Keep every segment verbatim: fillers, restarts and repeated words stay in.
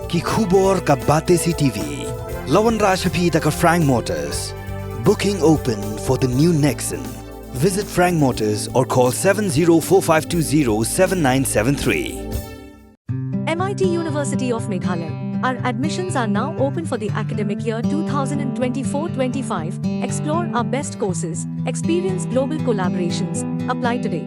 Ki khubor ka Batesi T V. La wanrah sha phi da ka Frank Motors. Booking open for the new Nexon. Visit Frank Motors or call seven zero four five two zero seven nine seven three. M I T University of Meghalaya. Our admissions are now open for the academic year two thousand twenty-four twenty-five. Explore our best courses, experience global collaborations. Apply today.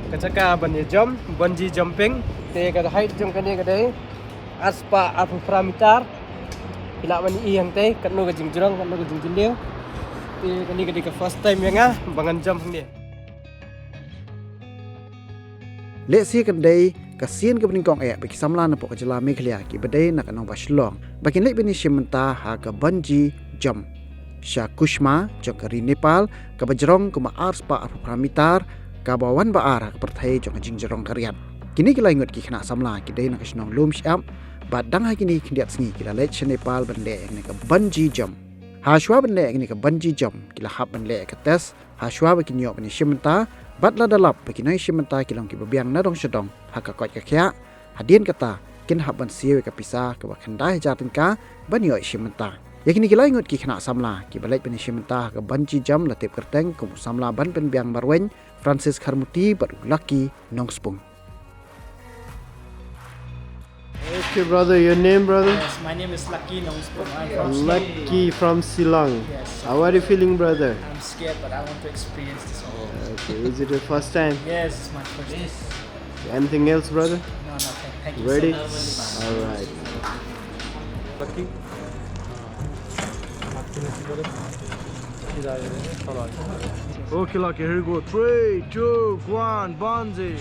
Ka jaka ban ïa jump, bungee jumping, te ka height jong kane ka dei arspah arphew phra meter. Phi lah ban ïohi hangtei katno ka jingjrong, katno ka jingjylliew. Te kane ka dei ka first time ïa nga ba ngan jump hangne. Lehse kan dei ka sien kaba nyngkong eh ba ki samla napoh ka jylla Meghalaya kiba dei na ka nongbah Shillong ba kin leit ban ïashim bynta ha ka bungee jump sha Kushma jong ka ri Nepal, kaba jrong kumba arspah arphew phra meter, kaba wan ba ar ha ka pyrthei jong ka jingjrong khariat. Kine ki lai ngut ki khynnah samla ki dei na ka shnong Lumshyiap, bad dang ha kine ki khyndiat sngi ki la leit sha Nepal ban leh ïa kane ka bungee jump. Hashwa ban leh ïa kane ka bungee jump ki la hap ban leh ïa ka test, hashwa ba kin ïoh ban ïashim bynta, bad lada lap ba ki nongïashim bynta ki long kiba biang na dong sha dong ha ka koit ka khiah, hadien kata kin hap ban siew ïa ka pisa kaba khyndai hajar tyngka ban ïoh ïashim bynta. Ïa kine ki lai ngut ki khynnah samla kiba leit ban ïashim bynta ha ka bungee jump la tip kyrteng kum u samla ban pynbiang marweiñ Francis Kharmuti bad u Lucky Nongspung. Okay, brother, your name, brother? Yes, my name is Lucky Nongspung. I'm from Shillong. Lucky from Shillong. Yes. How are you feeling, brother? I'm scared, but I want to experience this all. Okay, is it your first time? Yes, it's my first time. Anything else, brother? No, nothing. Thank you so much. Ready? All right. Lucky. Okay, Lucky, here we go. Three, two, one, bungee.